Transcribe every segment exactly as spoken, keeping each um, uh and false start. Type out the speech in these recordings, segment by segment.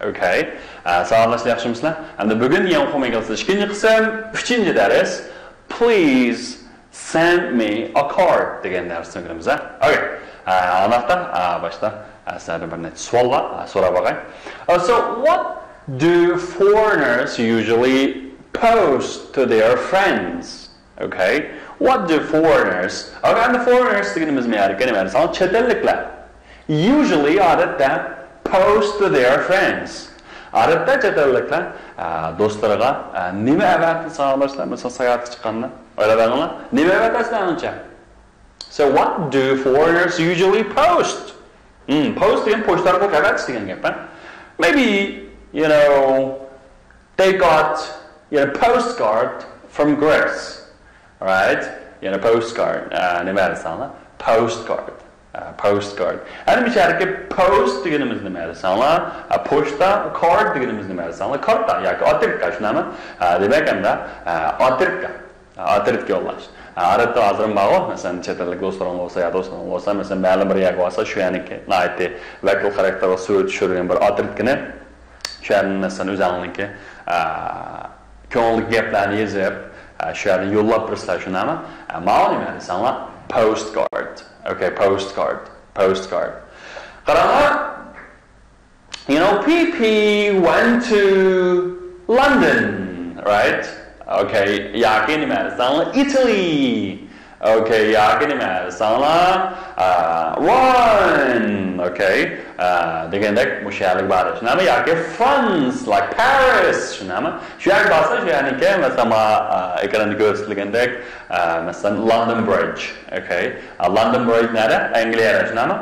Okay. ئە، ساغلاملاشتى، ياخشىمۇسىلەر؟ ئەمدى بۈگۈن ياڭخۇ مىڭگىلسى ئىككىنچى قىسىم، ئۈچىنچى دەرس. Please send me a card دېگەن دەرسنى ئۆگىنىمىز، ھە؟ Okay. ئە، ئانداقتا، ئە، باشتا، ئە، سىلەردىن بىر نەچچە سوئال بار، ئە، سوراپ باقاي. Uh, so what do foreigners usually post to their friends? Okay. What do foreigners? Okay, and the foreigners دېگىنىمىز نېمە ئىكەن؟ نېمە دېسەڭ، چەت ئەللىكلەر. Usually، ئادەتتە، post to their friends. ئادەتتە چەت ئەللىكلەر، ئە، دوستلىرىغا، ئە، نېمە ئەۋەتىدۇ ساغلاملاشتى؟ مەسىلەن، ساياھەتكە چىققاندا. ئويلاپ بېقىڭلار. نېمە ئەۋەتەسىلەر ئۇنچە؟ So what do foreigners usually post? Hmm, post دېگەن پوچتا ئارقىلىق ئەۋەتىش دېگەن گەپ، ھە؟ Maybe, you know, they got, you know, postcard from Greece, right? You know, postcard. ئە، نېمە دېسەڭلار؟ Postcard. ئە، postcard. ئەنە بۇ يەردىكى post دېگىنىمىز نېمە دېسەڭلار؟ ئە، پوچتا، card دېگىنىمىز نېمە دېسەڭلار؟ كارتا ياكى ئوترۇتكا، شۇنداقمۇ؟ ئە، دېمەك، ئەمدى، ئە، ئوترۇتكا. ئە، ئوترۇتكا يوللاش. ئە، ئادەتتە ھازىرمۇ بارغۇ، مەسىلەن، چەت ئەللىك دوستلىرىڭ بولسا يا دوستلىرىڭ بولسا، مەسىلەن، مەلۇم بىر يەرگە بارسا، شۇ يەرنىڭكى ناھايىتى ۋەكىل خاراكتېرلىك سۈرەتكە چۈشۈرۈلگەن بىر ئوترۇتكىنى، شۇ يەردىن، مەسىلەن، ئۆزۈڭنىڭكى، ئە، كۆڭلىدىكى گەپلەرنى يېزىپ، ئە، شۇ يەردىن يوللاپ بېرىسىلەر، شۇنداقمۇ؟ ئە، ماۋۇ نېمە دېسەڭلار؟ Postcard. Okay, postcard. Postcard. قاراڭلار، you know, P P went to London, right? Okay, ياكى نېمە دېسەڭلار؟ Italy. Okay, ياكى نېمە دېسەڭلار؟ ئە، Rome. Okay. ئە، دېگەندەك مۇشۇ يەرلىك بار، شۇنداقمۇ؟ ياكى France، like Paris، شۇنداقمۇ؟ شۇ يەرگە بارسا، شۇ يەرنىڭكى، مەسىلەن، ما، ئە، ئېكراندا كۆرسىتىلگەندەك، ئە، مەسىلەن، London Bridge. Okay. ئە، London Bridge نەدە؟ ئەنگلىيەدە، شۇنداقمۇ؟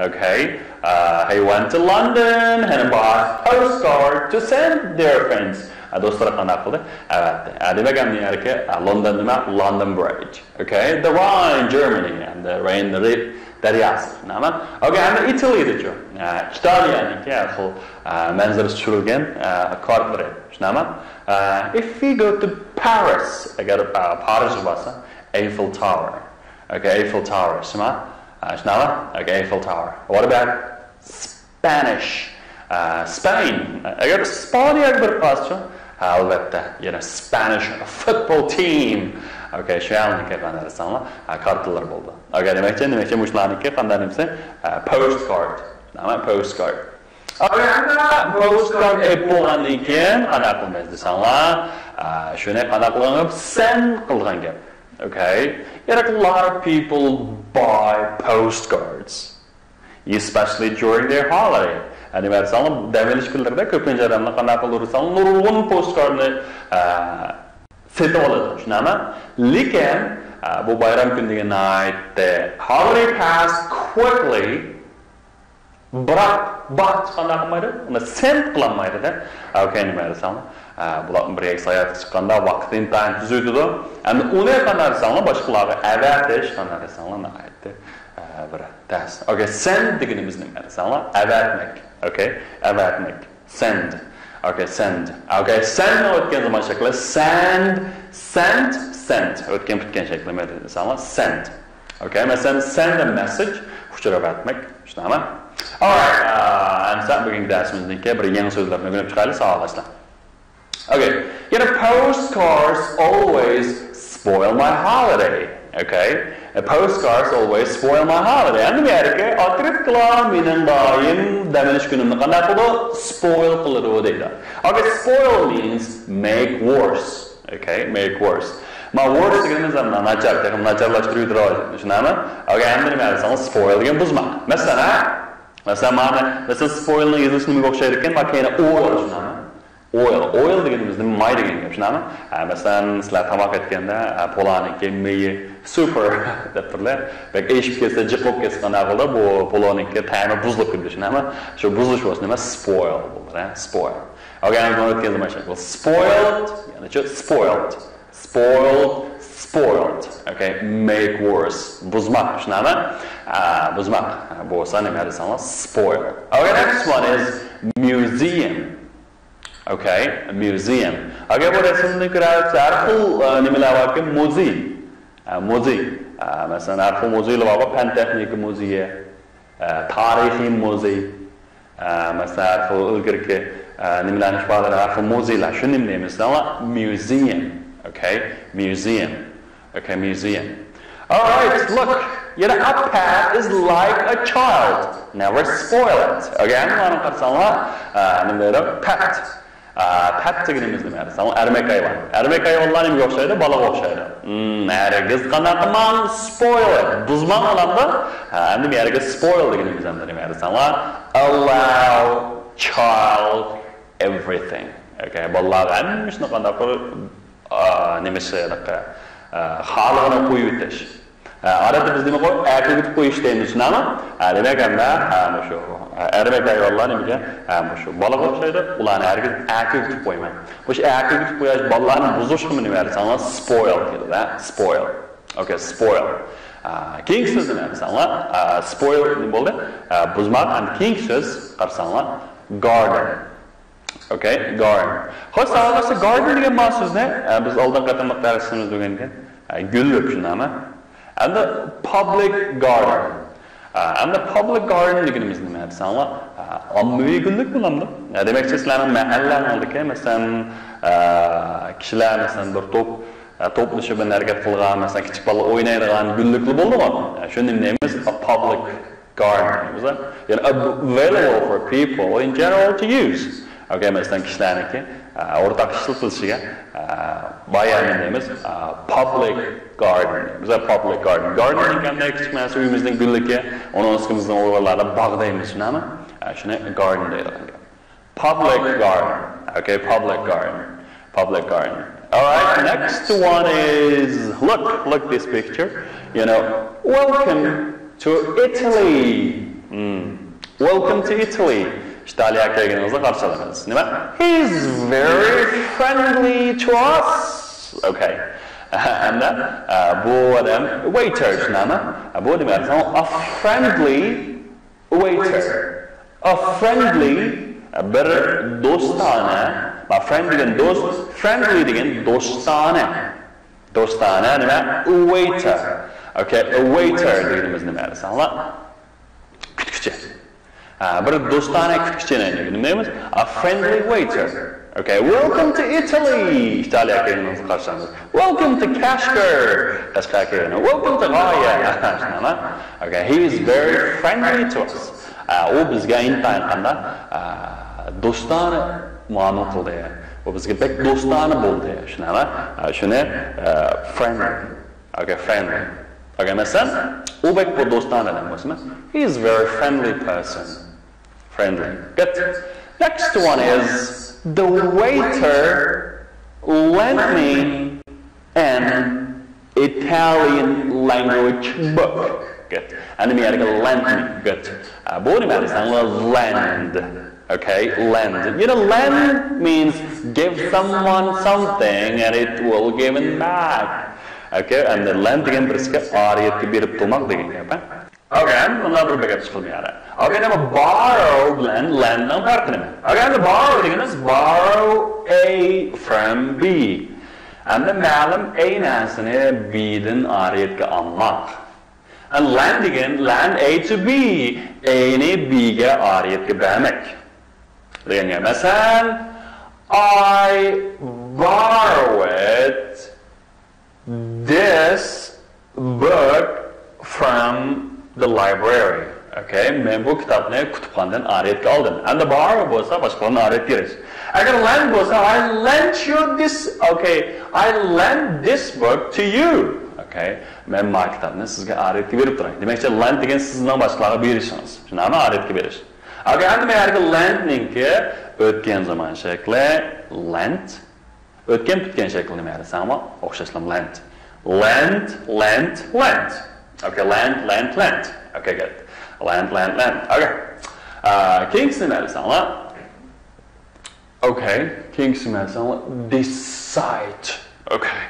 Okay. ئە، he went to London and bought postcard to send their friends. ئە، دوستلار قانداق قىلدى؟ ئەۋەتتى. ئە، دېمەك، ئەمدى يەركى، ئە، لوندون نېمە؟ London Bridge. Okay. The Rhine, Germany. And the Rhine دەرياسى. شۇنداقمۇ؟ Okay. ئەمدى ئىتالىيەدىچۇ؟ ئە، ئىتالىيەنىڭكى ھەر خىل، ئە، مەنزىرىسى چۈشۈرۈلگەن، ئە، كارتلىرى. شۇنداقمۇ؟ ئە، if we go to Paris، ئەگەر، ئە، پارىژغا بارسا، Eiffel Tower. Okay, Eiffel Tower، شۇنداقمۇ؟ ئە، شۇنداقمۇ؟ Okay, Eiffel Tower. What about Spanish? ئە، Spain. ئەگەر ئىسپانىيەگە بېرىپ قالسىچۇ؟ ھە، ئەلۋەتتە، يەنە Spanish football team. Okay، شۇ يەرنىڭكى قانداق دېسەڭلار، ھە، كارتىلىرى بولدى. Okay، دېمەكچى، دېمەكچى، مۇشۇلارنىڭكى قانداق دېمىسە، ھە، postcard. نېمە؟ Postcard. Okay، ئەمدى postcard ئېلىپ بولغاندىن كېيىن قانداق قىلىمىز دېسەڭلار، ئە، شۇنى قانداق قىلغان گەپ؟ Send قىلغان گەپ. Okay. يەنە a lot of people buy postcards, especially during their holiday. يەنى مەسىلەن، دەم ئېلىش كۈنلىرىدە كۆپىنچە ئادەملەر قانداق قىلىدۇ دېسەڭ، نۇرغۇن پوستكارتنى، ئە، سېتىۋالىدۇ، شۇنداقمۇ؟ لېكىن، ئە، بۇ بايرام كۈنى دېگەن ناھايىتى، holiday pass quickly. بىراق، بارچە قانداق قىلمايدۇ؟ ئۇنى send قىلالمايدۇ-دە. Okay، نېمە دېسەڭلار؟ ئە، بۇلار بىر يەرگە ساياھەتكە چىققاندا ۋاقىت ئىنتايىن تېز ئۆتىدۇ. ئەمدى ئۇنى قانداق دېسەڭلار، باشقىلارغا ئەۋەتىش قانداق دېسەڭلار، ناھايىتى، ئە، بىر تەس. Okay، send دېگىنىمىز نېمە دېسەڭلار؟ ئەۋەتمەك. Okay، ئەۋەتمەك. Send. Okay, send. Okay, send ئۆتكەن زامان شەكلى. Send، sent، sent. ئۆتكەن پۈتكەن شەكلى نېمە دېسەڭلار؟ Send. Okay، مەسىلەن، send a message، ئۇچۇر ئەۋەتمەك، شۇنداقمۇ؟ Alright، ئە، ئەمسە بۈگۈنكى دەرسىمىزنىڭكى بىر يېڭى سۆزلەرنى ئۆگىنىپ چىقايلى، ساغلاملاشتى. Okay، يەنە postcards always spoil my holiday. Okay، postcards always spoil my holiday. ئەمدى بۇ يەردىكى ئوترۇتكىلار مېنىڭ دائىم دەم ئېلىش كۈنۈمنى قانداق قىلىدۇ؟ Spoil قىلىدۇ دەيدۇ. Okay، spoil means make worse. Okay، make worse. ما worse دېگىنىمىز ھەم ناچار، تېخىمۇ ناچارلاشتۇرۇۋېتىدۇ، شۇنداقمۇ؟ Okay، ئەمدى نېمە دېسەڭ، spoil دېگەن بۇزماق. مەسىلەن، ھە؟ مەسىلەن، مانا، مەسىلەن، spoil نىڭ يېزىلىشى نېمىگە ئوخشايدىكەن؟ ما كەينى oil، شۇنداقمۇ؟ Oil، oil دېگىنىمىز نېمە؟ ماي دېگەن گەپ، شۇنداقمۇ؟ ھە، مەسىلەن، سىلەر تاماق ئەتكەندە، ھە، پولانىڭكى مېيى super دەپ تۇرىلى. بەك ئېشىپ كەتسە، جىق بولۇپ كەتسە، قانداق بولىدۇ؟ بۇ پولانىڭكى تەمى بۇزۇلۇپ كېتىدۇ، شۇنداقمۇ؟ شۇ بۇزۇلۇش بولسا نېمە؟ Spoil بولىدۇ، ھە؟ Spoil. Okay، ئەمدى بۇنى ئۆتكەن زامان شەكلى. Spoiled، يەنى شۇ spoiled. Spoiled، spoiled. Okay، make worse. بۇزماق، شۇنداقمۇ؟ ئا، بۇزماق. بولسا نېمە دېسەڭلار؟ Spoil. Okay، next one is museum. Okay، museum. Okay، بۇ رەسىمدە كۆرۈۋاتىسىز، ھەر خىل، ئە، نېمىلەر باركەن، مۇزېي. ئە، مۇزېي. ئە، مەسىلەن، ھەر خىل مۇزېيلار بار، پەن تېخنىكا مۇزېيى، ئە، تارىخىي مۇزېي. ئە، مەسىلەن، ھەر خىل ئىلگىرىكى، ئە، نېمىلەرنى ئىپادىلەيدۇ، ھەر خىل مۇزېيلار، شۇ نېمە دەيمىز دەڭلار؟ ميۇزىيۇم. ئوكەي؟ ميۇزىيۇم. ئوكەي، ميۇزىيۇم. Alright, look, you know, a pet is like a child. Never spoil it. ئوكەي، مانا قارىساڭلار، ئە، نېمە دەيدۇ؟ Pet. ئە، pet دېگىنىمىز نېمە دېسەڭلار؟ ئەرمەك ھايۋان. ئەرمەك ھايۋانلار نېمىگە ئوخشايدۇ؟ بالىغا ئوخشايدۇ. ھىم، ھەرگىز قانداق قىلماڭ، spoil it. بۇزماڭ ئۇلارنى. ئە، ئەمدى بۇ يەرگە spoil دېگىنىمىز ئەمدى نېمە دېسەڭلار؟ Allow child everything. ئوكەي، بالىلارغا ھەممە ئىشنى قانداق قىل-، ئا، نېمىسى، ئا، خالىغىنى قويۇۋېتىش. ئا، ئادەتتە بىز نېمە قوي-، ئەركىگە كۆتۈپ قويۇش دەيمىز، شۇنداقمۇ؟ ئا، دېمەك، ئەمدى، ھە، مۇشۇ، ئا، ئەرمەك ھايۋانلار نېمىگە؟ ھە، مۇشۇ بالىغا ئوخشايدۇ، ئۇلارنى ھەرگىز ئەركىگە كۆتۈپ قويماڭ. مۇشۇ ئەركىگە كۆتۈپ قويۇش بالىلارنى بۇزۇشقىمۇ نېمە دېسەڭلار؟ Spoil كېلىدۇ، ھە، spoil. ئوكەي، spoil. ئا، كېيىنكى سۆز نېمە دېسەڭلار؟ ئا، spoil نېمە بولدى؟ ئا، بۇزماق. ئەمدى كېيىنكى سۆز قارىساڭلار، garden. ئوكەي، garden. خوش، ساۋاقداشلار، garden دېگەن مانا سۆزنى، ئە، بىز ئالدىنقى قېتىملىق دەرسىمىزدە ئۆگەنگەن. ئە، گۈللۈك، شۇنداقمۇ؟ ئەمدى public garden. ئە، ئەمدى public garden دېگىنىمىز نېمە دېسەڭلار؟ ئە، ئاممىۋى گۈللۈك بولامدۇ؟ ئە، دېمەكچى، سىلەرنىڭ مەھەللەڭلىكى، مەسىلەن، ئە، كىشىلەر، مەسىلەن، بىر توپ، ئە، توپلىشىپ بىر ھەرىكەت قىلغان، مەسىلەن، كىچىك بالىلار ئوينايدىغان گۈللۈكلەر بولىدىغۇ؟ ئە، شۇنى نېمە دەيمىز؟ A public garden دەيمىز. يەنى available for people in general to use. ئوكەي، مەسىلەن، كىشىلەرنىڭكى، ئە، ئورتاق ئىشلىتىلىشىگە، ئە، بايان دەيمىز، ئە، public garden دەيمىز. Public garden. Garden دېگەندە كىچىك مەنىسى ئۆيىمىزنىڭ گۈللۈكى، ئۇنىڭ ئۈستىگە بىزنىڭ ئۇيغۇرلاردا باغ دەيمىز، شۇنداقمۇ؟ ئە، شۇنى garden دەيدىغان گەپ. Public garden. ئوكەي، public garden. Public garden. All right, next one is, look, look this picture. You know, welcome to Italy. Hmm. Welcome to Italy. ئىتالىيەگە كەلگىنىڭىزنى قارشى ئالىمىز. نېمە؟ He's very friendly to us. Okay. ئەمدى، ئە، بۇ ئادەم waiter، شۇنداقمۇ؟ بۇ نېمە؟ A friendly waiter. A friendly، بىر دوستانە. ما friend دېگەن دوست، friendly دېگەن دوستانە. دوستانە نېمە؟ Waiter. Okay, a waiter دېگىنىمىز نېمە دېسەڭلار؟ كۈتكۈچى. ھە، بىر دوستانە كۈتكۈچىنى نېمە دەيمىز؟ A friendly waiter. Okay, welcome to Italy. ئىتالىيەگە كەلگىنىڭىزنى قارشى ئالىمىز. Welcome to Qashqar. قەشقەرگە كەلگىنىڭىز. Welcome to غايە. شۇنداقمۇ؟ Okay, he is very friendly to us. ئە، ئۇ بىزگە ئىنتايىن قانداق، ئە، دوستانە مۇئامىلە قىلدى. ئۇ بىزگە بەك دوستانە بولدى. شۇنداقمۇ؟ ئە، شۇنى، ئە، friendly. Okay, friendly. Okay, مەسىلەن، ئۇ بەك بىر دوستانە ئادەم بولسىمۇ؟ He is very friendly person. Friendly. Good. Next one is, the waiter lent me an Italian language book. Good. And the American lent me. Good. ئە، بۇ نېمە دېسەڭلار؟ Lend. Okay, lend. You know, lend means give someone something and it will given back. Okay, and the lend دېگەن بىرسىگە ئارىيەتكە بېرىپ تۇرماق دېگەن گەپ، ھە؟ Okay, ئەمدى مۇنداق بىر بەك گەپ چىقىلمىدى. Okay, نېمە؟ Borrow بىلەن lend نىڭ پەرقى نېمە؟ Okay, ئەمدى borrow دېگىنىمىز borrow A from B. ئەمدى مەلۇم A نەرسىنى B دىن ئارىيەتكە ئالماق. And lend دېگەن lend A to B، A نى B گە ئارىيەتكە بەرمەك. دېگەن گەپ. مەسىلەن، I borrowed this book from the library. Okay, مەن بۇ كىتابنى كۇتۇپخانىدىن ئارىيەتكە ئالدىم. ئەمدى borrow بولسا باشقىلاردىن ئارىيەتكە بېرىش. ئەگەر lend بولسا، I lent you this. Okay, I lent this book to you. Okay, مەن ما كىتابنى سىزگە ئارىيەتكە بېرىپ تۇراي. دېمەكچى، lend دېگەن سىزنىڭ باشقىلارغا بېرىشىڭىز. شۇنداقمۇ؟ ئارىيەتكە بېرىش. Okay, ئەمدى مەن ھەرگە lend نىڭكى ئۆتكەن زامان شەكلى lent. ئۆتكەن پۈتكەن شەكلى نېمە دېسەڭمۇ ئوخشاشلا lent. Lent, lent, lent. Okay, lent, lent, lent. Okay, good. Lent, lent, lent. Okay. ئا، كېيىنكىسى نېمە دېسەڭلار؟ Okay, كېيىنكىسى نېمە دېسەڭلار؟ Decide. Okay.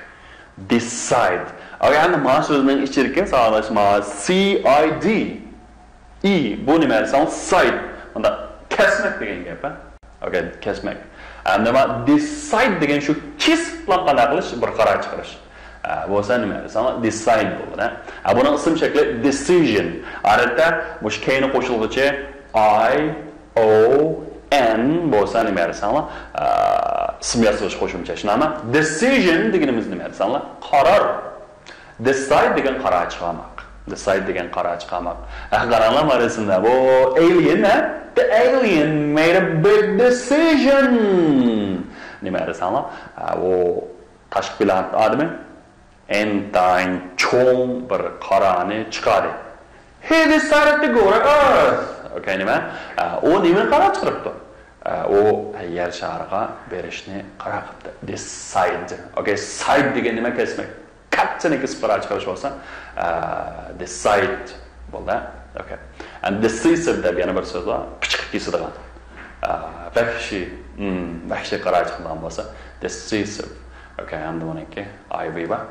Decide. Okay, ئەمدى مانا سۆزنىڭ ئىچىدىكى ساۋاقداش مانا C I D. E، بۇ نېمە دېسەڭ، side. مۇنداق كەسمەك دېگەن گەپ، ھە؟ Okay, كەسمەك. ئەمدى ما decide دېگەن شۇ كېسىپلا قانداق قىلىش، بىر قارار چىقىرىش. ئە، بولسا نېمە دېسەڭ، decide بولىدۇ، ھە؟ ئە، بۇنىڭ ئىسىم شەكلى decision. ئادەتتە مۇشۇ كەينى قوشۇلغۇچى I O N بولسا نېمە دېسەڭلار؟ ئىسىم ياسىغۇچ قوشۇمچە، شۇنداقمۇ؟ Decision دېگىنىمىز نېمە دېسەڭلار؟ قارار. Decide دېگەن قارار چىقارماق. Decide دېگەن قارار چىقارماق. ھە، قاراڭلار، مانا رەسىمدە. بۇ alien، ھە؟ The alien made a big decision. نېمە دېسەڭلار؟ ئۇ تاشقى پلانېتا ئادىمى ئىنتايىن چوڭ بىر قارارنى چىقاردى. He decided to go to Earth. Okay، نېمە؟ ئۇ نېمە قارار چىقىرىپتۇ؟ ئۇ يەر شارىغا بېرىشنى قارار قىپتۇ. Decide. Okay، side دېگەن نېمە؟ كەسمەك. قەتئىي كېسىپ قارار چىقىرىش بولسا، decide بولدى. Okay. And decisive دەپ يەنە بىر سۆز بار. پىچىقى كېسىدىغان. ۋەھشىي، ۋەھشىي قارار چىقىدىغان بولسا، decisive. Okay، ئەمدى بۇنىڭكى I V بار.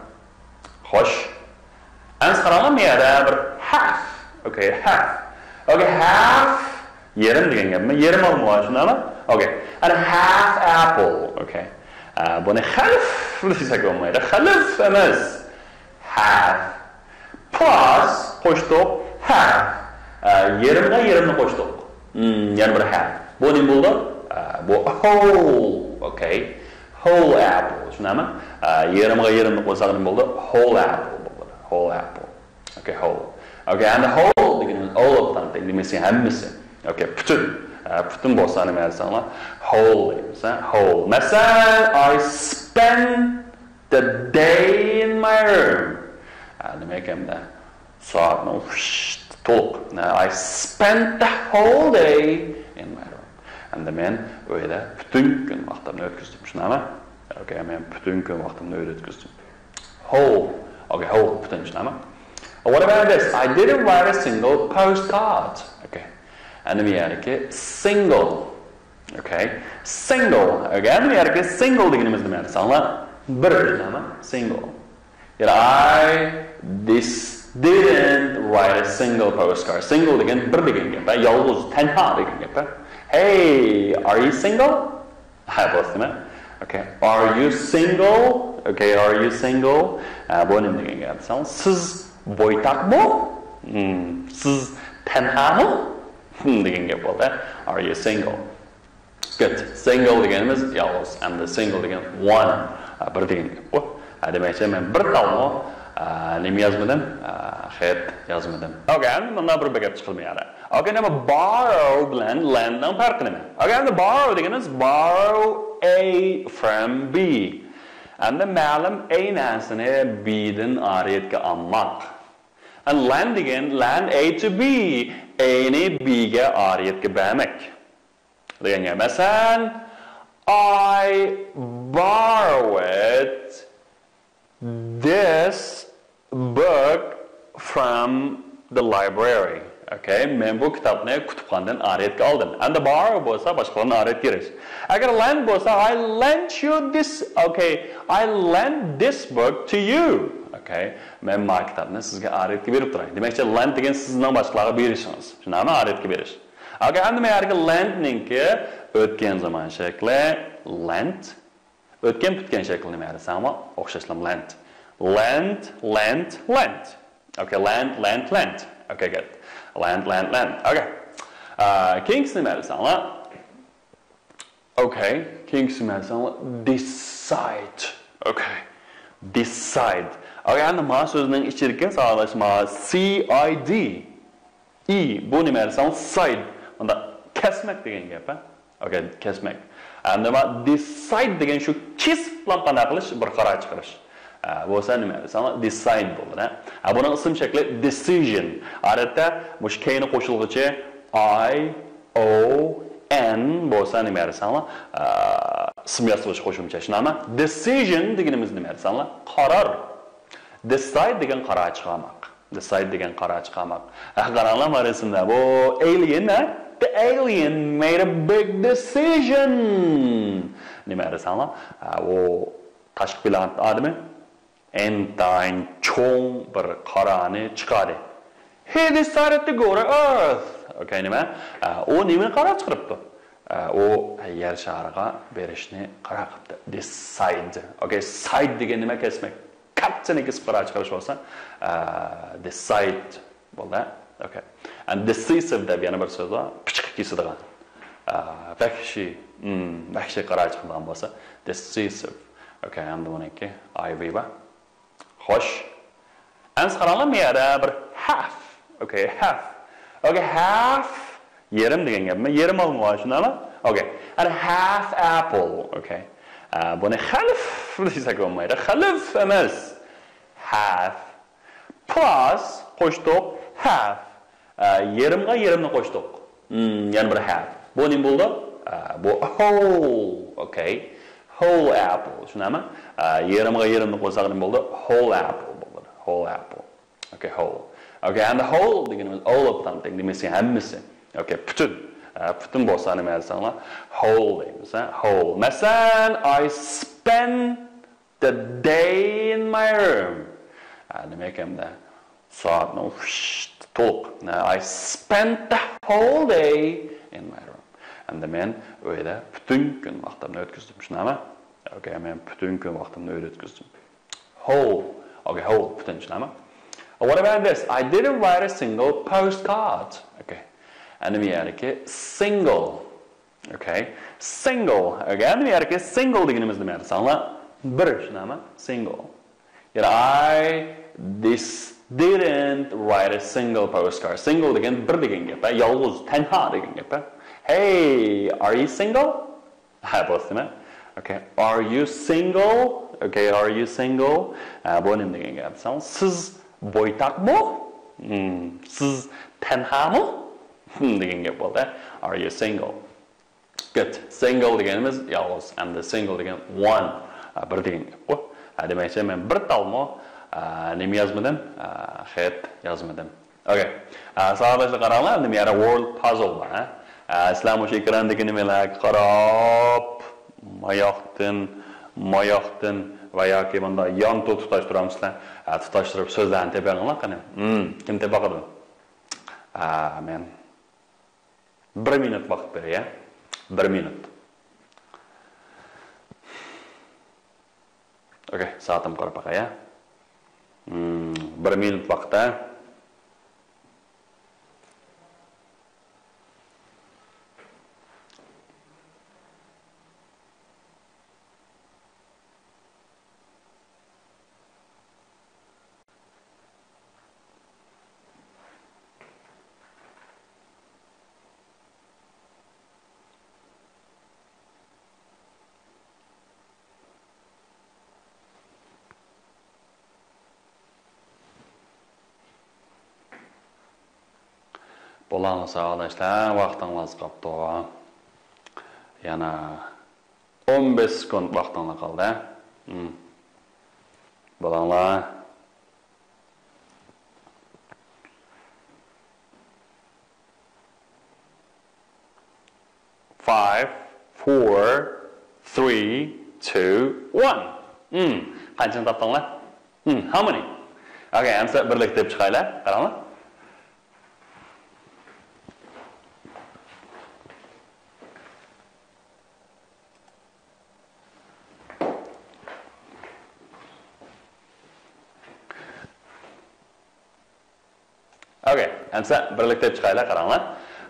خوش. ئەمدى قاراڭلار، بۇ يەردە بىر half. Okay، half. Okay، half يېرىم دېگەن گەپمۇ؟ يېرىم ئالما بار، شۇنداقمۇ؟ Okay. And half apple. Okay. بۇنى خەلف دېسەك بولمايدۇ. خەلف ئەمەس. Half. Plus قوشتۇق. Half. يېرىمغا يېرىمنى قوشتۇق. يەنە بىر half. بۇ نېمە بولدى؟ بۇ whole. Okay. Whole apple. شۇنداقمۇ؟ يېرىمغا يېرىمنى قوشساق نېمە بولدى؟ Whole apple بولدى. Whole apple. Okay، whole. Okay، and whole دېگىنىمىز all of something دېمەكچى، ھەممىسى. Okay، پۈتۈن. پۈتۈن بولسا نېمە دېسەڭلار؟ Whole دەيمىز، ھە؟ Whole. مەسىلەن، I spent the day in my room. نېمە ئىكەندە؟ سائەتنى تولۇق. I spent the whole day in my room. ئەمدى مەن ئۆيدە پۈتۈن كۈن ۋاقتىمنى ئۆتكۈزدۈم. شۇنداقمۇ؟ Okay، مەن پۈتۈن كۈن ۋاقتىمنى ئۆيدە ئۆتكۈزدۈم. Whole. Okay، whole پۈتۈن، شۇنداقمۇ؟ What about this? I didn't write a single postcard. Okay. ئەمدى بۇ يەردىكى single. Okay. Single. Okay، ئەمدى بۇ يەردىكى single دېگىنىمىز نېمە دېسەڭلار؟ بىر، شۇنداقمۇ؟ Single. يەنى I this didn't write a single postcard. Single دېگەن بىر دېگەن گەپ، ھە؟ يالغۇز، تەنھا دېگەن گەپ، ھە؟ Hey, are you single? ھە، بولسىمۇ؟ Okay. Are you single? Okay, are you single? بۇ نېمە دېگەن گەپ دېسەڭ، سىز بويتاقمۇ؟ سىز تەنھامۇ؟ دېگەن گەپ بولدى. Are you single? Good. Single دېگىنىمىز يالغۇز. ئەمدى single دېگەن one. بىر دېگەن گەپ بۇ. دېمەكچى، مەن بىر تالمۇ نېمە يازمىدىم؟ خەت يازمىدىم. Okay، ئەمدى مۇنداق بىر گەپ چىقىلمىدى. Okay، نېمە borrow بىلەن lend نىڭ پەرقى نېمە؟ Okay، ئەمدى borrow دېگىنىمىز borrow A from B. ئەمدى مەلۇم A نەرسىنى B دىن ئارىيەتكە ئالماق. And lend دېگەن lend A to B، A نى B گە ئارىيەتكە بەرمەك. دېگەن گەپ. مەسىلەن، I borrowed this book from the library. Okay، مەن بۇ كىتابنى كۇتۇپخانىدىن ئارىيەتكە ئالدىم. ئەمدى borrow بولسا باشقىلاردىن ئارىيەتكە بېرىش. ئەگەر lend بولسا، I lent you this. Okay، I lent this book to you. Okay، مەن ما كىتابنى سىزگە ئارىيەتكە بېرىپ تۇراي. دېمەكچى، lend دېگەن سىزنىڭ باشقىلارغا بېرىشىڭىز. شۇنداقمۇ؟ ئارىيەتكە بېرىش. Okay، ئەمدى مەن ھەرگە lent نىڭكى ئۆتكەن زامان شەكلى lent. ئۆتكەن پۈتكەن شەكلى نېمە دېسەڭمۇ ئوخشاشلا lent. Lent، lent، lent. Okay، lent، lent، lent. Okay، good. Lent، lent، lent. Okay. كېيىنكىسى نېمە دېسەڭلار؟ Okay، كېيىنكىسى نېمە دېسەڭلار؟ Decide. Okay. Decide. Okay، ئەمدى ما سۆزنىڭ ئىچىدىكى ساغلاشما C I D. E، بۇ نېمە دېسەڭ، side. مۇنداق كەسمەك دېگەن گەپ، ھە؟ Okay، كەسمەك. ئەمدى ما decide دېگەن شۇ كېسىپلا قانداق قىلىش، بىر قارار چىقىرىش. ئە، بولسا نېمە دېسەڭ، decide بولىدۇ، ھە؟ ئە، بۇنىڭ ئىسىم شەكلى decision. ئادەتتە مۇشۇ كەينى قوشۇلغۇچى I O N بولسا نېمە دېسەڭلار، ئە، ئىسىم ياسىغۇچ قوشۇمچە، شۇنداقمۇ؟ Decision دېگىنىمىز نېمە دېسەڭلار، قارار. Decide دېگەن قارار چىقارماق. Decide دېگەن قارار چىقارماق. ئە، قاراڭلار، ما رەسىمدە. بۇ alien، ھە؟ The alien made a big decision. نېمە دېسەڭلار؟ ئە، ئۇ تاشقى پلانېتا ئادىمى ئىنتايىن چوڭ بىر قارارنى چىقاردى. He decided to go to Earth. Okay، نېمە؟ ئە، ئۇ نېمە قارار چىقىرىپتۇ؟ ئە، ئۇ يەر شارىغا بېرىشنى قارار قىپتۇ. Decide. Okay، side دېگەن نېمە؟ كەسمەك. قەتئىي كېسىپ قارار چىقىرىش بولسا، ئە، decide بولدى. Okay. And decisive دەپ يەنە بىر سۆز بار. پىچىقى كېسىدىغان. ئا، ۋەھشىي، ئىم، ۋەھشىي قارار چىقىدىغان بولسا، decisive. ئوكەي، ئەمدى بۇنىڭكى ئايۋى بار. خوش. ئەمسە قاراڭلار، بۇ يەردە بىر half. ئوكەي، half. ئوكەي، half يېرىم دېگەن گەپمۇ؟ يېرىم ئالما بار، شۇنداقمۇ؟ ئوكەي. And half apple. ئوكەي. ئا، بۇنى خەلف دېسەك بولمايدۇ. خەلف ئەمەس. Half. Plus قوشتۇق، half. ئە، يېرىمغا يېرىمنى قوشتۇق. مم، يەنە بىر half. بۇ نېمە بولدى؟ ئە، بۇ whole. ئوكەي. Whole apple. شۇنداقمۇ؟ ئە، يېرىمغا يېرىمنى قوشساق نېمە بولدى؟ Whole apple بولدى. Whole apple. ئوكەي، whole. ئوكەي، ئەمدى whole دېگىنىمىز all of something دېمەكچى، ھەممىسى. ئوكەي، پۈتۈن. ئە، پۈتۈن بولسا نېمە دېسەڭلار؟ Whole دەيمىز، ھە؟ Whole. مەسىلەن، I spent the day in my room. ئە، نېمە ئىكەندە؟ سائەتنى، ۋىشت، تولۇق. ئە، I spent the whole day in my room. ئەمدى مەن ئۆيدە پۈتۈن كۈن ۋاقتىمنى ئۆتكۈزدۈم، شۇنداقمۇ؟ ئوكەي، مەن پۈتۈن كۈن ۋاقتىمنى ئۆيدە ئۆتكۈزدۈم. Whole. ئوكەي، whole، پۈتۈن، شۇنداقمۇ؟ What about this? I didn't write a single postcard. ئوكەي. ئەنە بۇ يەردىكى single. ئوكەي. Single. ئوكەي. ئەنە بۇ يەردىكى single دېگىنىمىز نېمە دېسەڭلار؟ بىر، شۇنداقمۇ؟ Single. يەنى I this didn't write a single postcard. Single دېگەن بىر دېگەن گەپ، ھە؟ يالغۇز، تەنھا دېگەن گەپ، ھە؟ Hey, are you single? ھە، بولسىمۇ؟ ئوكەي. Are you single? ئوكەي، are you single? ھە، بۇ نېمە دېگەن گەپ دېسەڭ، سىز بويتاقمۇ؟ ھىم، سىز تەنھامۇ؟ ھىم، دېگەن گەپ بولدى. Are you single? Good. Single دېگىنىمىز يالغۇز. ئەمدى single دېگەن one. ھە، بىر دېگەن گەپ بۇ. ھە، دېمەكچى، مەن بىر تالمۇ، ھە، نېمە يازمىدىم؟ ھە، خەت يازمىدىم. ئوكەي. ئە، ساۋاقداشلار قاراڭلار، ئەمدى مەيەردە word puzzle بار، ھە؟ ئە، سىلەر مۇشۇ ئېكراندىكى نېمىلەرگە قاراپ، ماياقتىن، ماياقتىن ۋە ياكى مۇنداق يانتۇ تۇتاشتۇرامسىلەر؟ ئە، تۇتاشتۇرۇپ سۆزلەرنى تېپىڭلار قېنى. ھىم، كىم تېپىۋاقىدۇ؟ ئە، مەن. بىر مىنۇت ۋاقىت بېرەي، ھە؟ بىر مىنۇت. ئوكەي، سائىتىمگە قاراپ باقاي، ھە؟ ھىم، بىر مىنۇت ۋاقىت، ھە؟ بولۇڭلار ساۋاقداشلار، ۋاقتىڭلار ئاز قاپتۇ. يەنە ئون بەش سېكۇنت ۋاقتىڭلار قالدى. ھىم. بولۇڭلار. Five, four, three, two, one. ھىم. قانچىنى تاپتىڭلار؟ ھىم. How many? ئوكەي، ئەمسە بىرلىكتە دەپ چىقايلى. قاراڭلار. ئوكەي، ئەمسە بىرلىكتە دەپ چىقايلى، قاراڭلار.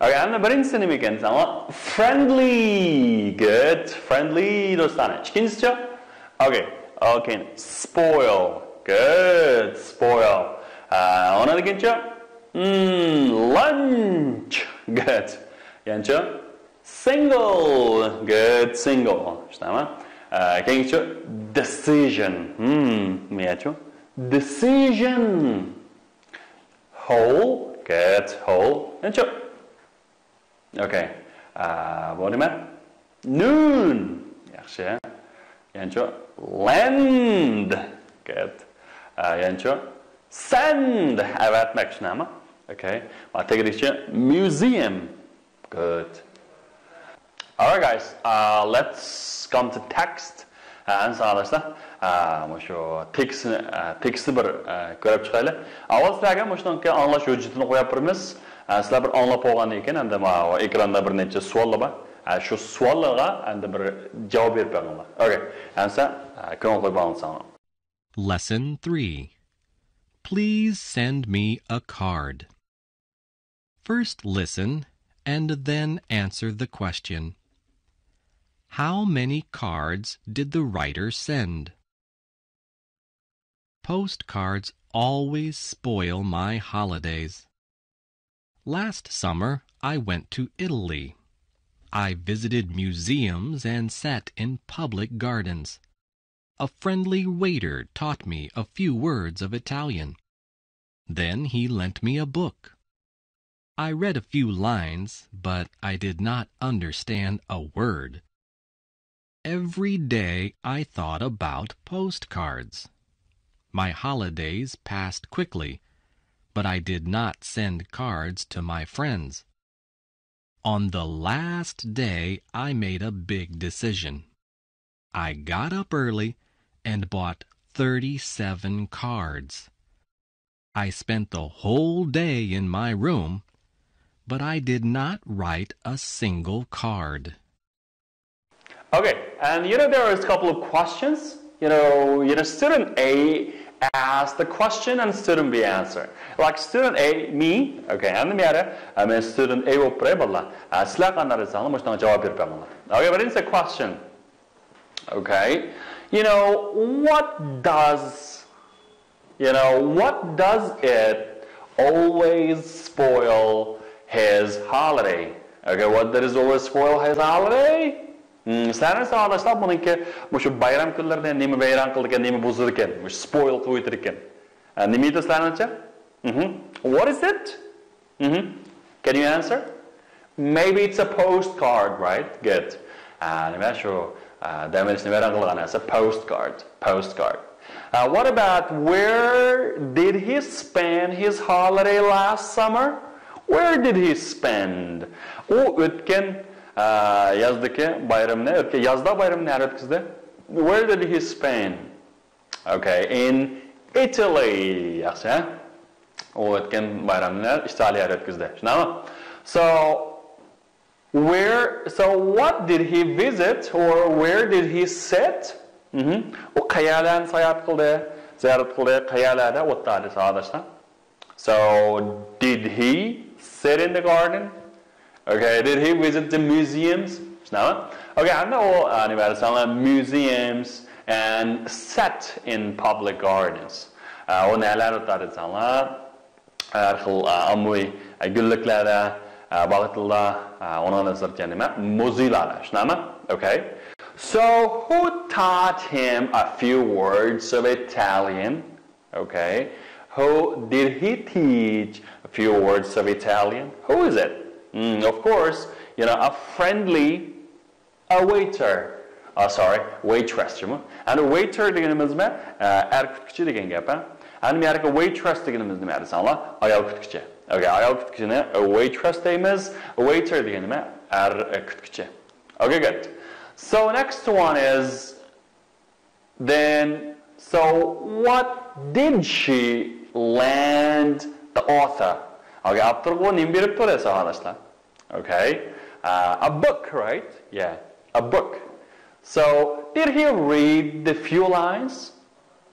ئوكەي، ئەمدى بىرىنچىسى نېمە ئىكەن دېسەڭلار؟ Friendly. Good. Friendly، دوستانە. ئىككىنچىسىچۇ؟ ئوكەي. ئوكەي. Spoil. Good. Spoil. ئە، ئۇنىڭدىن كېيىنچۇ؟ ھىم، lunch. Good. يەنىچۇ؟ Single. Good. Single. شۇنداقمۇ؟ ئە، كېيىنكىچۇ؟ Decision. ھىم، نېمىچۇ؟ Decision. Whole. Good. Whole. يەنىچۇ؟ ئوكەي. ئە، بۇ نېمە؟ Noon. ياخشى. يەنىچۇ؟ Lend. Good. ئە، يەنىچۇ؟ Send. ئەۋەتمەك، شۇنداقمۇ؟ ئوكەي. مانا تېگىدىكىچۇ؟ Museum. Good. Alright, guys, uh, let's come to text. ئە، ئەمسە ساۋاقداشلار، ئە، مۇشۇ تېكىستنى، ئە، تېكىستنى بىر، ئە، كۆرۈپ چىقايلى. ئاۋۋال سىلەرگە مۇشۇنىڭكى ئاڭلاش ھۆججىتىنى قويۇپ بېرىمىز. ئە، سىلەر بىر ئاڭلاپ بولغاندىن كېيىن، ئەمدى ماۋۇ ئېكراندا بىر نەچچە سوئاللار بار. ئە، شۇ سوئاللارغا ئەمدى بىر جاۋاب بېرىپ بېقىڭلار. ئوكەي. ئەمسە، ئە، كۆڭۈل قويۇپ ئاڭلىساڭلار. Lesson three. Please send me a card. First listen and then answer the question. How many cards did the writer send? Postcards always spoil my holidays. Last summer, I went to Italy. I visited museums and sat in public gardens. A friendly waiter taught me a few words of Italian. Then he lent me a book. I read a few lines, but I did not understand a word. Every day I thought about postcards. My holidays passed quickly, but I did not send cards to my friends. On the last day, I made a big decision. I got up early and bought thirty-seven cards. I spent the whole day in my room, but I did not write a single card. Okay, and you know, there is a couple of questions. You know, you know, student A asked the question and student B answered. Like student A, me, okay, and the other, I mean, student A will pray, but uh, sizler qanday desanglar, mushunga javob berib beriinglar. Okay, but it's a question. Okay, you know, what does You know, what does it always spoil his holiday? Okay, what did it always spoil his holiday? Hmm, sizlarni savolashlar buniki, shu bayram kunlarida nima vayron qiladigan, nima buzadigan, shu spoil qilib o'tiradigan. Ha, nima edi sizlarnicha? Mhm. What is it? Mhm. Can you answer? Maybe it's a postcard, right? Good. Uh, nima shu, uh, dam olishni vayron qilgan narsa, postcard, postcard. Uh, what about, where did he spend his holiday last summer? Where did he spend? U o'tgan, uh, yozdagi bayramni, o'tgan yozda bayramni qayerda o'tkazdi? Where did he spend? Okay, in Italy. Yaxshi, ha? U o'tgan bayramni Italiyada o'tkazdi. Shundaymi? So, where, so what did he visit or where did he sit? Mhm. U qayerlarni sayohat qildi, ziyorat qildi, qayerlarda o'tirdi, sadoqadoshlar? So, did he sit in the garden? Okay, did he visit the museums? Shundaymi? Okay, hamda u, a, nima desanglar, museums and sat in public gardens. A, u nalarda o'tirdi desanglar, har xil, a, ommaviy, a, gulliklarda, a, bog'larda, a, undan sirtda nima, muzeylarda, shundaymi? Okay. So, who taught him a few words of Italian? Okay. Who did he teach a few words of Italian? Who is it? Mm, of course, you know, a friendly, a waiter. Oh, sorry, waitress. And a waiter deganimiz nima? Uh, er kutuvchi degan gap, ha? And bu yerga waitress deganimiz nima desanglar? Ayol kutuvchi. Okay, ayol kutuvchini a waitress deymiz. A waiter degani nima? Er kutuvchi. Okay, good. So next one is Then, so what did she lend the author? Okay, avtorga u nima beribdi desa, sadoqadoshlar? Okay. Uh, a book, right? Yeah, a book. So, did he read the few lines?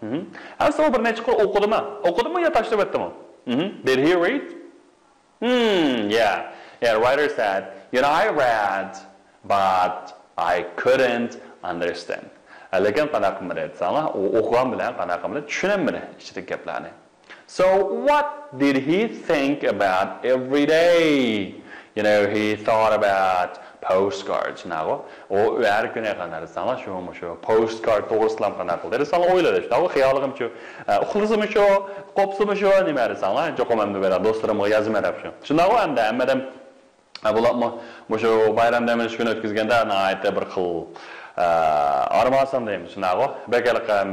Mhm. Endi u bir necha qur o'qidimi? O'qidimi yo tashlab o'tdimi? Mhm. Did he read? Hmm, yeah. Yeah, writer said, you know, I read, but I couldn't understand. Lekin qanaqa qilmadi desanglar, u o'qigan bilan qanaqa qilmadi, tushunolmadi ichidagi gaplarni. So what did he think about every day? You know, he thought about postcards, shundaymi? U har kuni qanday desanglar, shu, shu postcard to'g'risida ham qanday qildi desanglar, o'yladi. Shundaymi? Xiyolimichu, e, uxlasimichu, qopsimichu, nima desanglar, cho'qim endi do'stlarimga yozaman deb shu. Shundaymi? Endi hammadan, e, bularmi, shu bayram dam olish kuni o'tkazganda nihoyatda bir xil, e, armasan deymiz, shundaymi? Bek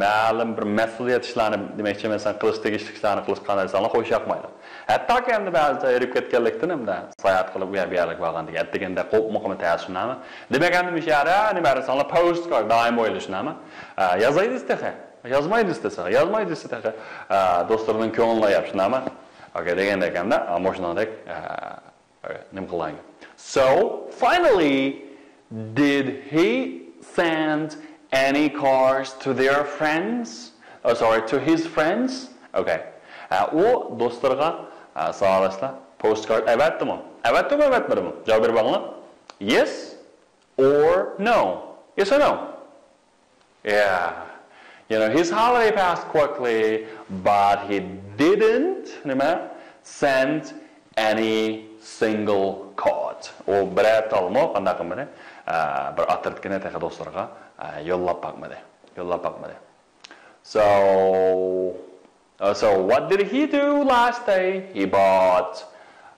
ma'lum bir mas'uliyat ishlarni, demoqchiman, qilish tegishli ishlarni qilish qanday desanglar, xo'sh yoqmaydi. Hattoki endi ba'zida yurib ketganlikdan hamda sayohat qilib u yer bu yerga borgandek, deganda qo'rqmoqmi tez shundaymi? Demak, endi mushu yerda nima desanglar, postcard doim o'ylash shundaymi? A, yozaydi desa, yozmaydi desa, yozmaydi desa, a, do'stlarning ko'nglini yap shundaymi? Okay, degandek endi, a, moshindek, a, nima qilgan. So, finally, did he send any cards to their friends? Oh, sorry, to his friends? Okay. A, u do'stlarga, a, sadoqadoshlar, Postcard ئەۋەتتىمۇ؟ ئەۋەتتىمۇ، ئەۋەتمىدىمۇ؟ جاۋاب بېرىپ باقىڭلار. Yes or no? Yes or no? Yeah. You know, his holiday passed quickly, but he didn't، نېمە؟ Send any single card. ئۇ بىرەر تالمۇ قانداق قىلمىدى؟ ئە، بىر ئاترىتكىنى تېخى دوستلىرىغا، ئە، يوللاپ باقمىدى. يوللاپ باقمىدى. So, uh, so what did he do last day? He bought,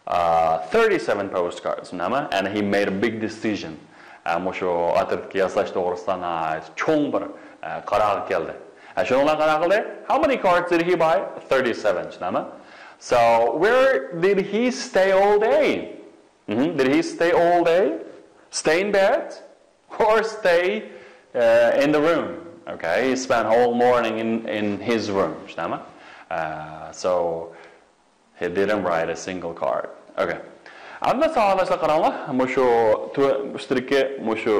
uh, thirty-seven postcards، نېمە؟ And he made a big decision. ئە، مۇشۇ ئاترىتكا ياساش توغرىسىدا ناھايىتى چوڭ بىر، ئە، قارارغا كەلدى. ئە، شۇنىڭغا قاراپ قىلدى. How many cards did he buy? Thirty-seven، نېمە؟ So, where did he stay all day? Mhm. Did he stay all day? Stay in bed? Or stay, uh, in the room. Okay, he spent whole morning in, in his room. شۇنداقمۇ؟ Uh, so he didn't write a single card. Okay. ئەمدى ساۋاقداشلار قاراڭلار، مۇشۇ تۆ-، ئۈستىدىكى مۇشۇ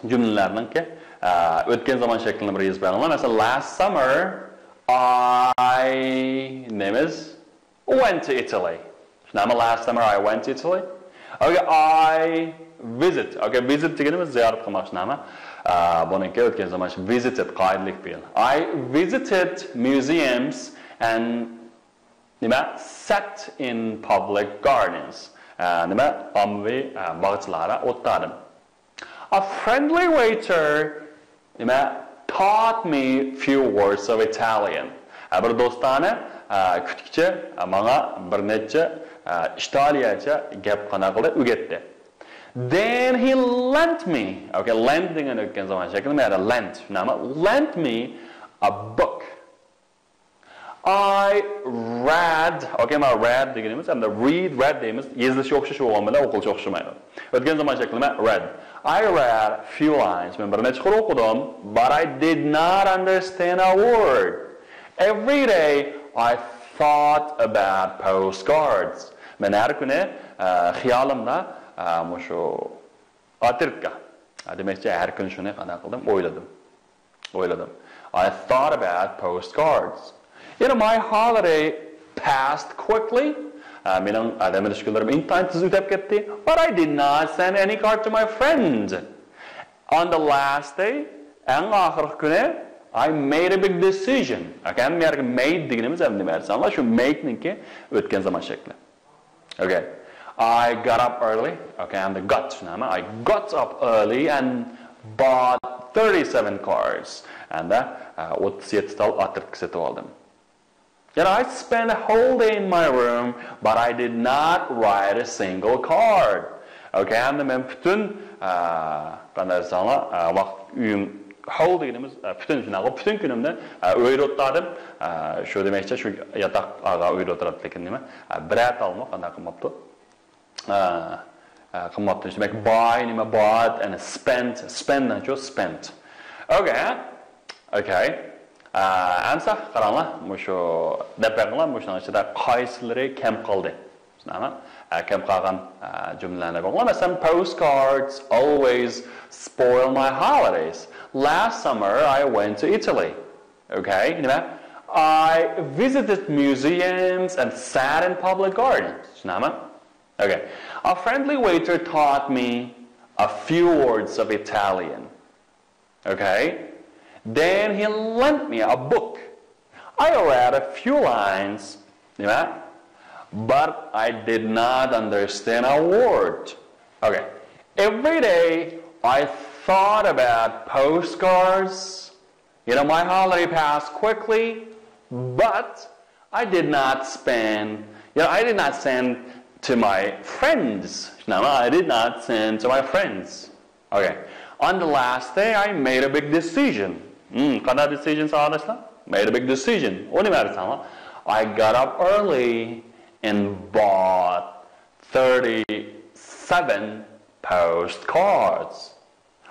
جۈملىلەرنىڭكى، ئە، ئۆتكەن زامان شەكلىنى بىر يېزىپ بېرىڭلار. مەسىلەن، last summer I نېمىز went to Italy. شۇنداقمۇ؟ Last summer I went to Italy. Okay, I visit. Okay, visit دېگىنىمىز زىيارەت قىلماق، شۇنداقمۇ؟ ئە، بۇنىڭكى ئۆتكەن زامان بىزى ۋىزىتىد، قائىدىلىك پېئىل. I visited museums and نېمە؟ Sat in public gardens. ئە، نېمە؟ ئاممىۋى، ئە، باغچىلاردا ئولتۇردۇم. A friendly waiter نېمە؟ Taught me few words of Italian. ھە، بىر دوستانە، ئە، كۈتكۈچى، ئە، ماڭا بىر نەچچە، ئە، ئىتالىيەچە گەپ قانداق قىلدى؟ ئۆگەتتى. Then he lent me. Okay, lent دېگەن ئۆتكەن زامان شەكلى، مەنە lent. نېمە؟ Lent me a book. I read. Okay، مانا read دېگىنىمىز، ھەمدە read، read دەيمىز. يېزىلىشى ئوخشاش بولغان بىلەن ئوقۇلۇشى ئوخشىمايدۇ. ئۆتكەن زامان شەكلى مەن read. I read few lines. مەن بىر نەچچە قۇر ئوقۇدۇم. But I did not understand a word. Every day I thought about postcards. مەن ھەر كۈنى، ئە، خىيالىمدا، ئە، مۇشۇ ئاترىتكا. ئە، دېمەكچى، ھەر كۈنى شۇنى قانداق قىلدىم؟ ئويلىدىم. ئويلىدىم. I thought about postcards. You know, my holiday passed quickly. ئە، مېنىڭ، ئە، دەم ئېلىش كۈنلىرىم ئىنتايىن تېز ئۆتۈپ كەتتى. But I did not send any card to my friend. On the last day، ئەڭ ئاخىرقى كۈنى، I made a big decision. Okay، ھەممە يەرگە made دېگىنىمىز ھەم نېمە دېسەڭلار، شۇ make نىڭكى ئۆتكەن زامان شەكلى. Okay. I got up early. Okay, and the got نېمە؟ I got up early and bought thirty-seven cards. And, uh, ئوتتۇز يەتتە تال ئاترىتكا سېتىپ ئالدىم. Then I spent a whole day in my room, but I did not write a single card. Okay, ئەمدى مەن پۈتۈن، ئە، قانداق دېسەڭلار، ئە، ۋاقىت ئۆيۈم، whole دېگىنىمىز، ئە، پۈتۈن، شۇنداققۇ، پۈتۈن كۈنۈمنى، ئە، ئۆيدە ئولتۇردۇم. ئە، شۇ دېمەكچى، شۇ ياتاققا ئۆيدە ئولتۇراتتى، لېكىن نېمە، ئە، بىرەر تالمۇ قانداق قىلماپتۇ؟ ئە، ئە، قىلماپتۇ. دېمەك، buy نېمە؟ Bought and spent. Spend نىڭچۇ؟ Spent. Okay. Okay. ئە، ئەمسە قاراڭلار، مۇشۇ دەپ بېقىڭلار، مۇشۇنىڭ ئىچىدە قايسىلىرى كەم قالدى؟ شۇنداقمۇ؟ ئە، كەم قالغان، ئە، جۈملىلەرنى بېقىڭلار. مەسىلەن، postcards always spoil my holidays. Last summer I went to Italy. Okay. نېمە؟ I visited museums and sat in public gardens. شۇنداقمۇ؟ Okay. A friendly waiter taught me a few words of Italian. Okay. Then he lent me a book. I read a few lines. نېمە؟ But I did not understand a word. Okay. Every day I thought about postcards. You know, my holiday passed quickly, but I did not spend, you know, I did not send to my friends. شۇنداقمۇ؟ I did not send to my friends. Okay. On the last day, I made a big decision. Hmm, قانداق decision، ساۋاقداشلار؟ Made a big decision. ئۇ نېمە دېسەڭلار؟ I got up early and bought thirty-seven postcards.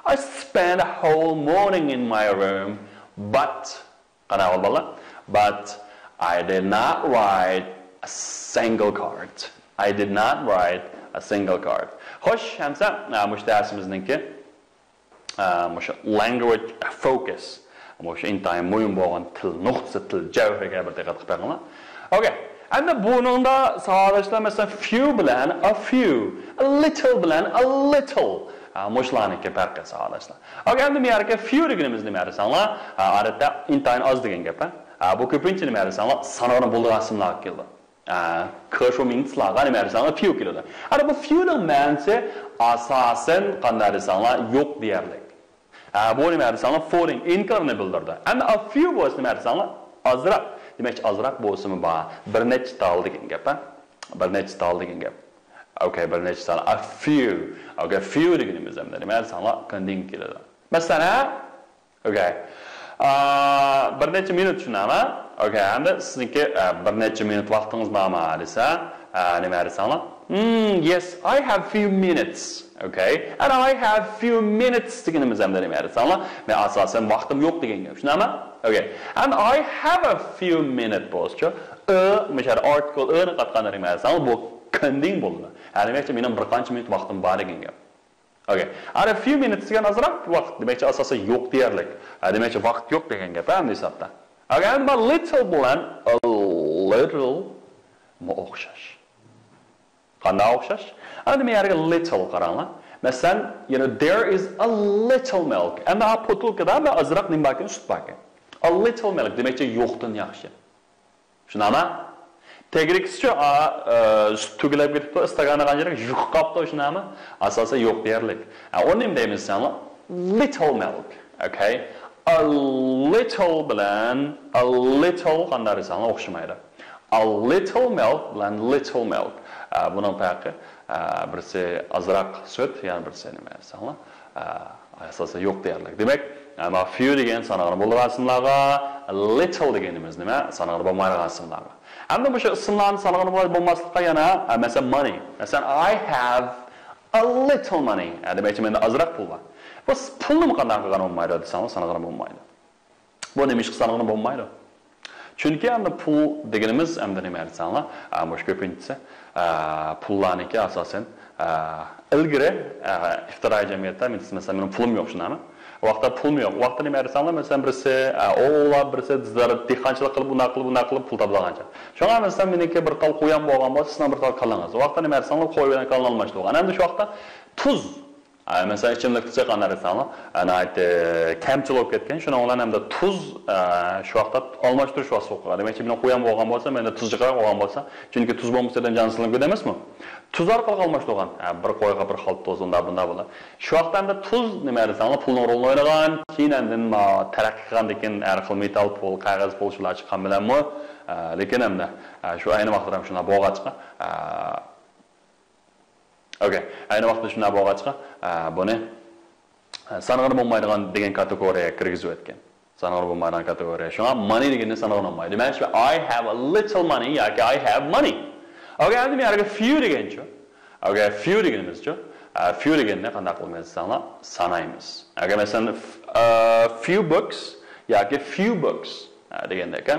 I spent a whole morning in my room, but قانداق بولدى بالىلار؟ But I did not write a single card. I did not write a single card. خوش، ئەمسە، ئە، مۇشۇ دەرسىمىزنىڭكى، ئە، مۇشۇ language focus، مۇشۇ ئىنتايىن مۇھىم بولغان تىل نۇقتىسى، تىل جەۋھىرىگە بىر دىققەت قىلىپ بېقىڭلار. Okay. ئەمدى بۇنىڭدا ساۋاقداشلار، مەسىلەن، few بىلەن a few، a little بىلەن a little. ھە، مۇشۇلارنىڭكى پەرقى ساۋاقداشلار. ئوكەي، ئەمدى بۇ يەرگە few دېگىنىمىز نېمە دېسەڭلار؟ ھە، ئادەتتە ئىنتايىن ئاز دېگەن گەپ، ھە؟ ھە، بۇ كۆپىنچە نېمە دېسەڭلار؟ سانىغىنى بولىدىغان ئىسىملارغا كېلىدۇ. ھە، كۆشۇ مىنىتسلارغا نېمە دېسەڭلار؟ Few كېلىدۇ. ئەنە بۇ few نىڭ مەنىسى ئاساسەن قانداق دېسەڭلار؟ يوق دېيەرلىك. ھە، بۇ نېمە دېسەڭلار؟ Foreign، ئىنكارنى بىلدۈرىدۇ. ئەمدى a few بولسا نېمە دېسەڭلار؟ ئازراق. دېمەكچى، ئازراق بولسىمۇ بار. بىر نەچچە تال دېگەن گەپ، ھە؟ بىر نەچچە تال دېگەن گەپ. ئوكەي، بىر نەچچە تال. A few. ئوكەي، few دېگىنىمىز ئەمدى نېمە دېسەڭلار؟ كۆندۈڭ كېلىدۇ. مەسىلەن، ھە؟ ئوكەي. ئا، بىر نەچچە مىنۇت شۇنداقمۇ؟ ئوكەي، ئەمدى سىزنىڭكى، ئا، بىر نەچچە مىنۇت ۋاقتىڭىز بارمۇ دېسە، ئا، نېمە دېسەڭلار؟ Hmm, yes, I have few minutes. Okay. And I have few minutes دېگىنىمىز ئەمدى نېمە دېسەڭلار؟ مەن ئاساسەن ۋاقتىم يوق دېگەن گەپ. شۇنداقمۇ؟ Okay. And I have a few minutes بولسىچۇ، ئە، مۇشۇ يەردە article ئەنى قاتقاندا نېمە دېسەڭلار؟ بۇ كۆندۈڭ بولىدۇ. ھە، دېمەكچى، مېنىڭ بىر قانچە مىنۇت ۋاقتىم بار دېگەن گەپ. Okay. And a few minutes دېگەن ئازراق ۋاقىت. دېمەكچى، ئاساسەن يوق دېيەرلىك. ھە، دېمەكچى، ۋاقىت يوق دېگەن گەپ، ھە، ئەمدى ھېسابتا. Okay. ئەمدى بۇ little بىلەن a little مۇ ئوخشاش؟ قانداق ئوخشاش؟ ئەمدى مەن يەرگە little قاراڭلار. مەسىلەن، you know, there is a little milk. ئەمدى ھا بوتۇلكىدا بىر ئازراق نېمە باركەن؟ سۈت باركەن. A little milk دېمەكچى يوقتىن ياخشى. شۇنداقمۇ؟ تەگرىكىسىچۇ، ئا، ئە، سۈت تۈگىلەپ كېتىپتۇ، ئىستاكانغا قانچىلىك يۇقۇپ قاپتۇ، شۇنداقمۇ؟ ئاساسەن يوق دېيەرلىك. ئە، ئۇنى نېمە دەيمىز دېسەڭلار؟ Little milk. Okay. A little بىلەن a little قانداق دېسەڭلار ئوخشىمايدۇ. A little milk بىلەن little milk. ئە، بۇنىڭ پەرقى، ئە، بىرسى ئازراق سۈت، يەنە بىرسى نېمە دېسەڭلار، ئە، ئاساسەن يوق دېيەرلىك. دېمەك، ئەمما few دېگەن سانىغىلى بولىدىغان ئىسىملارغا، little دېگىنىمىز نېمە؟ سانىغىلى بولمايدىغان ئىسىملارغا. ئەمدى مۇشۇ ئىسىملارنى سانىغىلى بولماسلىققا يەنە، ئە، مەسىلەن، money. مەسىلەن، I have a little money. ئە، دېمەكچى، مەندە ئازراق پۇل بار. بۇ پۇلنىمۇ قانداق قىلغىلى بولمايدۇ دېسەڭلار، سانىغىلى بولمايدۇ. بۇ نېمە ئىشقا سانىغىلى بولمايدۇ؟ چۈنكى ئەمدى پۇل دېگىنىمىز ئەمدى نېمە دېسەڭلار، ئە، مۇشۇ كۆپىنچىسى، ئە، پۇللارنىڭكى ئاساسەن، ئە، ئىلگىرى، ئە، ئىپتىدائىي جەمئىيەتتە، مەسىلەن، مېنىڭ پۇلۇم يوق، شۇنداقمۇ؟ ۋاقىتتا پۇلمۇ يوق. ۋاقىتتا نېمە دېسەڭلار، مەسىلەن، بىرسى، ئە، ئوۋلاپ، بىرسى زىرات دېھقانچىلىق قىلىپ، ئۇنداق قىلىپ، ئۇنداق قىلىپ پۇل تاپىدىغانچە. شۇڭا، مەسىلەن، مېنىڭكى بىر تال قويۇم بولغان بولسا، سىزنىڭ بىر تال كاللىڭىز. ۋاقىتتا نېمە دېسەڭلار، قوي بىلەن كاللا ئالماشتۇرغان. ئەمدى شۇ ۋاقىتتا تۇز. ئە، مەسىلەن، ئىچىملىكتە چاي قانداق دېسەڭلار، ئە، ناھايىتى كەمچىل بولۇپ كەتكەن، شۇنىڭ بىلەن ئەمدى تۇز، ئە، شۇ ۋاقىتتا ئالماشتۇرۇش ۋاسىتىسى بولۇپ قالغان. دېمەكچى، مېنىڭ قويۇم بولغان بولسا، مەندە تۇز جىقراق بولغان بولسا، چۈنكى تۇز بولمىسا ئادەم جان سېلىنىپ كېتەمەسمۇ؟ تۇز ئارقىلىق ئالماشتۇرغان. ئە، بىر قويغا بىر خالتا تۇز، ئۇنداق بۇنداق بولار. شۇ ۋاقىتتا ئەمدى تۇز نېمە دېسەڭلار، پۇلنىڭ رولىنى ئوينىغان، كېيىن ئاندىن ما تەرەققىي قىلغاندىن كېيىن ھەر خىل مېتال پۇل، قەغەز پۇل شۇلار چىققان بىلەنمۇ، ئە، لېكىن ئەمدى، ئە، شۇ ئەينى ۋاقىتتا شۇنداق بولغاچقا، ئە، ئوكەي. ئەينى ۋاقىتتا شۇنداق بولغاچقا، ئە، بۇنى، ئە، سانىغىلى بولمايدىغان دېگەن كاتېگورىيەگە كىرگۈزۈۋەتكەن. سانىغىلى بولمايدىغان كاتېگورىيە. شۇڭا money دېگەننى سانىغىلى بولمايدۇ. دېمەك، شۇ I have a little money ياكى I have money. ئوكەي، ئەمدى بۇ يەرگە few دېگەنچۇ؟ ئوكەي، few دېگىنىمىزچۇ؟ ئە، few دېگەننى قانداق قىلىمىز دېسەڭلار، سانايمىز. ئوكەي، مەسىلەن، ف-، ئە، few books ياكى few books، ئە، دېگەندەك، ھە؟